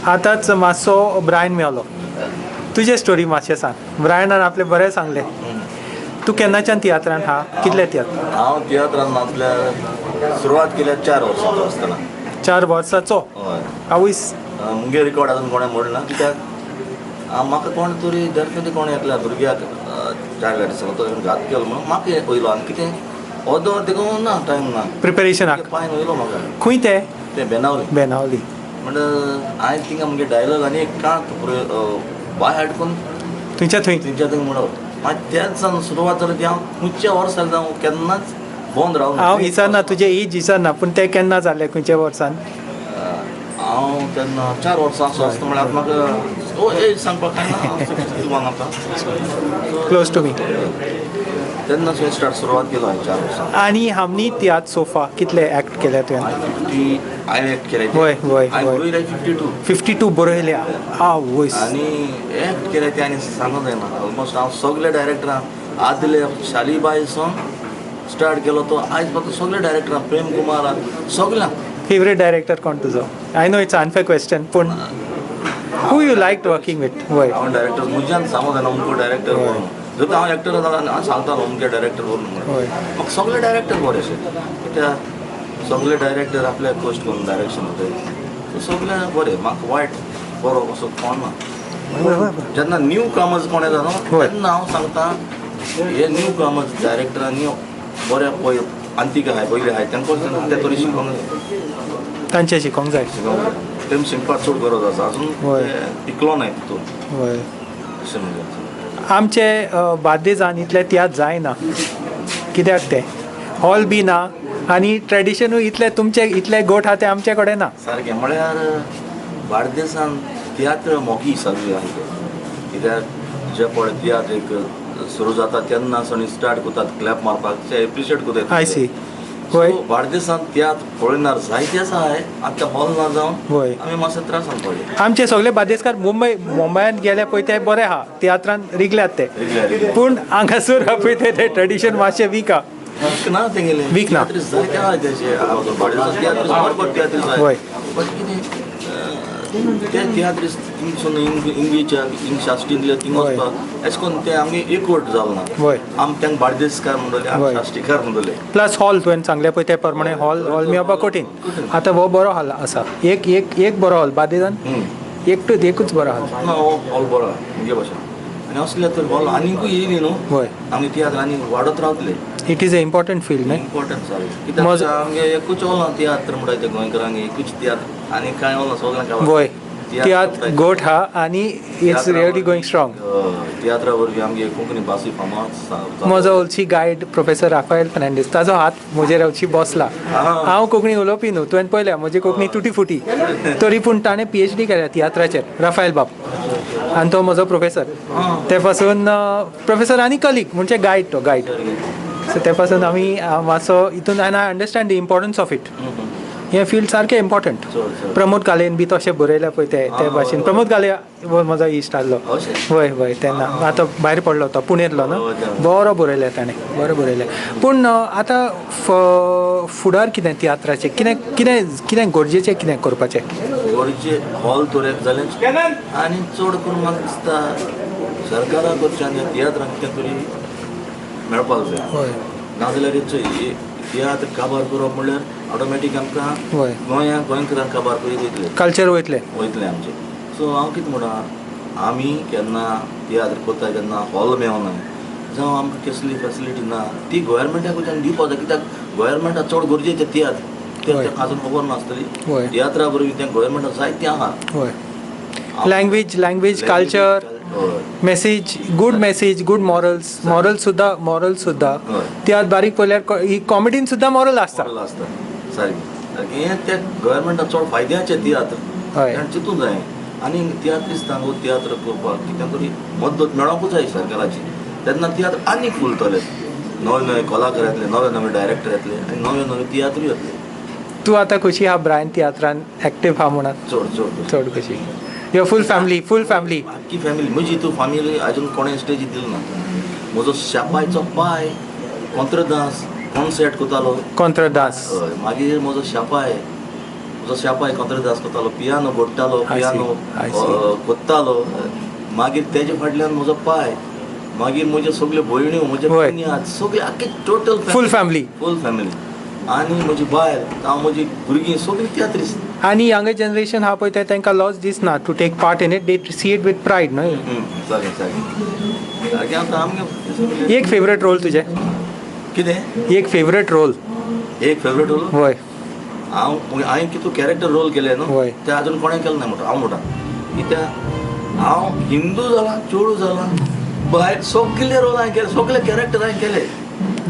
आतांच मातसो ब्रायन मेवलो. तुजे स्टोरी मातशें सांग. ब्रायनान आपलें बरें सांगलें. तूं केन्नाच्यान तियात्रान आहा? कितले तियात्र? हांव तियात्रान आपल्या सुरवात केल्या 4 वर्सांचो आसतना. 4 वर्सांचो? हय. आवयस. मुगे रिकॉर्ड अजून कोणें म्हणना कित्याक म्हाका कोण तरी डेफिनेटली कोण एकल्या भुरग्याक 4 दिसा तो घात केलो म्हणून म्हाका वयलो आनी कितें ओदो देखून ना टायम ना प्रिपेरेशनाक पांयन वयलो म्हाका. खंय ते? ते बेनावली. बेनावली म्हणटा हांवें थिंगा मुगे डायलॉग आनी एक कांत बाय हाड करून थंयच्या थंय थंयच्या थंय म्हणप. मागीर त्याच सावन सुरवात जाली ती हांव खंयच्या वर्साक जावं केन्नाच बंद रावना. हांव विचारना तुजें एज विचारना पूण तें केन्ना जालें खंयच्या वर्सान? हांव तेन्ना 4 वर्सां आसलो आसतना म्हळ्यार म्हाका एज सांगपाक कांय ना आतां. Close to me. तेन्ना स्टार्ट सुरवात केलो हांवें 4 वर्सां. आनी हांव तियात्र सोफा कितले एक्ट केल्या तुवें? 50 हांवें एक्ट केले. वय वय. हांवें बरयले 52. 52 बरयल्या? आवयस. आनी एक्ट केले ते आनी सांगूंक जायना. ऑलमोस्ट हांव सगळे डायरेक्टरां आदले शालीबाय सावन स्टार्ट केलो तो आयज पर्यंत सगळे डायरेक्टरां प्रेम कुमार सगळ्यांक. फेवरेट डायरेक्टर कोण तुजो? I know it's unfair question पूण who you like working with? वय. हांव डायरेक्टर म्हज्यान सांगूंक जायना अमको डायरेक्टर म्हणून. जर हांव एक्टर जाल्यार हांव सांगतालो अमके डायरेक्टर म्हणून. म्हाका सगळे डायरेक्टर बरे अशे कित्याक सगळे डायरेक्टर आपल्याक कश्ट करून डायरेक्शन वताय सगळे बरे. म्हाका वायट बरो असो कोण ना. जेन्ना न्यू कामर्स कोण येता न्हू तेन्ना हांव सांगता हे न्यू कामर्स डायरेक्टरांनी बरे पळय आंतीक आहाय पयलीं आहाय तांकां ते तरी शिकोंक जाय. तांचें शिकोंक जाय. शिकोंक जाय. तेम शिकपाक चड गरज आसा अजून पिकलो नाय तितून. वय. अशें म्हणजे आमचे बार्देजान इतले तियात्र जायना कित्याक ते हॉल बी ना आनी ट्रेडिशनूय इतले तुमचे इतले गोठ आहा ते आमचे कडेन ना. सारकें म्हळ्यार बार्देसान तियात्र मोगी सगळी आहा कित्याक जे पळय तियात्र एक सुरू जाता तेन्ना सणी स्टार्ट करतात क्लॅप मारपाक ते एप्रिशिएट करतात. I C. वय. बार्देसान तियात्र पळयनार जायते आसा आतां हॉल ना जावन आमी मातशे त्रासान पडले. आमचे सगळे बार्देसकार मुंबयांत गेले पळय ते बरे आहा तियात्रान रिगल्यात ते पूण हांगासर आहा पळय ते ट्रेडिशन मातशें वीक आहा. ना तेंगेले वीक ना. जायते आहा तेजे बार्देसान तियात्र बरोबर तियात्र जाय बट कितें ते तियात्रिस्त थिंगसून इंग्लीश इंग साश्टींतले थिंग वचपाक एशें करून ते आमगे एकवट जालो ना. आम तांकां बार्देसकार म्हणटले आम साश्टीकार म्हणटले. प्लस हॉल तुवें सांगलें पळय ते प्रमाणे हॉल हॉल मेळपाक कठीण. आतां हो बरो हॉल आसा एक एक एक बरो हॉल बार्देसान एकटूच एकूच बरो हॉल ना. हो हॉल बरो आहा मुगे भाशेन आनी असले तर हॉल आनीकूय येयली न्हू आमगे तियात्र आनी वाडत रावतले. It is a important field न्हय. इम्पॉर्टंट सारकें कित्याक आमगे एकूच हॉल ना तियात्र म्हणटा ते गोंयकारांक एकूच तियात्र आनी कांय हॉल ना सगळ्यांक. वय तियात्र गोठ हा आनी it's really going strong. तियात्रा वरवीं आमगे कोंकणी भासूय फामाद. म्हजो हॉलची गायड प्रोफेसर राफायल फर्नांडीस ताजो हात म्हजेर हवशी बसला. हांव कोंकणी उलोवपी न्हू तुवें पळयल्या म्हजी कोंकणी तुटी फुटी तरी पूण ताणें PhD केल्या तियात्राचेर राफायल बाब आनी तो म्हजो प्रोफेसर. ते पासून प्रोफेसर आनी कलीग म्हणजे गायड तो गायड. सो ते पासून आमी मातसो हितून आनी I understand the importance of it. हें फील्ड सारकें इम्पॉर्टंट. प्रमोद कालेन बी तशें बरयलें पळय ते ते भाशेन. प्रमोद काले म्हजो इश्ट आहलो. वय वय तेन्ना आतां भायर पडलो तो पुणेंतलो न्हू बरो बरयलें ताणें बरें बरयलें. पूण आतां फुडार कितें तियात्राचें कितें कितें कितें गरजेचें कितें करपाचें? गरजे हॉल तर एक जालें आनी चड करून म्हाका दिसता सरकारा कडच्यान तियात्रांक कितें तरी मेळपाक जाय. नाजाल्यार तियात्र काबार करप म्हणल्यार ऑटोमॅटीक आमकां गोंयांक गोंयकारांक काबार करीत वयतले कल्चर वयतलें वयतलें आमचें. सो हांव कितें म्हणटा आमी केन्ना तियात्र करता तेन्ना हॉल मेळना जावं आमकां कसली फेसिलिटी ना ती गोवोरमेंटा कडच्यान दिवपाक जाय कित्याक गोवोरमेंटाक चड गरजेचें तियात्र ते तांकां आजून खबर नासतली. तियात्रा वरवीं तें गोवोरमेंटाक जायतें आहा. Language language culture message good message good morals moral सुद्दां मॉरल सुद्दां तियात्र बारीक पळयल्यार ही कॉमेडीन सुद्दां मॉरल आसता. मॉरल आसता सारकें सारकें हें ते गोवोरमेंटाक चड फायद्याचें तियात्र ताणें चिंतूंक जाय आनी तियात्रिस्तांक तियात्र करपाक कितें तरी मदत मेळोंकूच जाय सरकाराची तेन्ना तियात्र आनीक फुलतले. नवे नवे कलाकार येतले नवे नवे डायरेक्टर येतले आनी नवे नवे तियात्रूय येतले. तूं आतां खुशी आहा ब्रायन तियात्रान एक्टीव आहा म्हणून? चड चड चड खुशी. Your full family full family? आख्खी फॅमिली म्हजी तूं फॅमिली आजून कोणें स्टेजी दिली ना. म्हजो शापायचो पाय कॉंत्रदांस कॉन्सर्ट करतालो. कॉंत्रदांस. हय. मागीर म्हजो शापाय म्हजो शापाय कॉंत्रदास कोतालो, पियानो बोडटालो, I see, piano I see. कोत्तालो. मागीर तेजे फाटल्यान म्हजो पाय, मागीर म्हज्यो सगल्यो भयण्यो, म्हजे वय. पुन्याद सगळे आख्खे total. Full family. Full family आनी म्हजी बायल, हांव, म्हजी भुरगीं सगळीं तियात्रिस्त. आनी यंगर जनरेशन आहा पळय ते तांकां लॉस दिसना to take part in it, they see it with pride न्हय? सारकें सारकें सारकें. आतां आमगे एक फेवरेट रोल तुजें? कितें? एक फेवरेट रोल. एक फेवरेट रोल? वय. हांव हांवें कितू कॅरेक्टर रोल केले न्हू, वय. ते आजून कोणें केलें ना म्हणटा हांव. म्हणटा कित्याक हांव हिंदू जाला, चेडूं जाला, भायर सगले रोल हांवें केले, सगले कॅरेक्टर हांवें केले.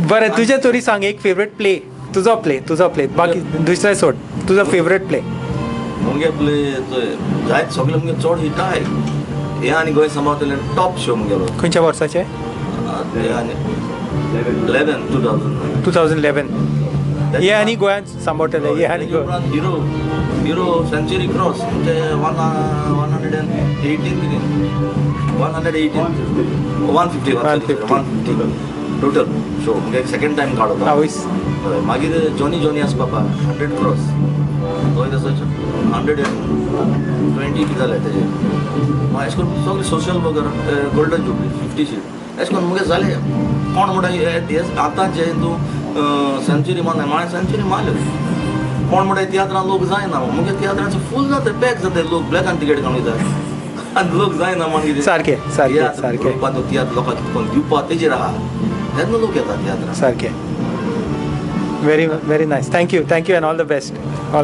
बरें, तुजें तरी सांग एक फेवरेट प्ले तुजो, प्ले तुजो, प्ले बाकी दुसरें सोड, तुजो फेवरेट प्ले. मुगे प्ले जायत सगळे मुगे चड हिटाय हे आनी गोंय सांबाळतले टॉप शो मुगेलो. खंयच्या वर्साचे? हे आनी 11, 2000. 2011, हे आनी गोंयांत सांबाळटले हे आनी तेजे गोंय. उपरांत हिरो, हिरो सेंचुरी क्रॉस म्हणजे 118 कितें, 118, 150. 150. 150 टोटल शो मुगे सेकंड टायम काडता. आवयस. हय. मागीर जॉनी जॉनी आस पापा 100 क्रॉस, तोय तसोच 120 कितें जालें तेजें. मागीर अशें करून सगळे social worker, golden jubilee 50 seat, अशें करून मुगे जालें. कोण म्हणटा हे आतां जे तूं सेंचुरी मारना, हांवें सेंचुरी मारल्यो. कोण म्हणटा तियात्रान लोक जायना, मुगे तियात्राचे फूल जाता, पॅक जाता, लोक ब्लॅकान तिकेट काडून वयता आनी लोक जायना म्हण कितें. सारकें सारकें सारकें. बरोवपा तो तियात्र लोकांक कितें करून दिवपा तेजेर आहा, तेन्ना लोक येता तियात्रान. सारकें. Very very nice. Thank you, thank you and all the best, all.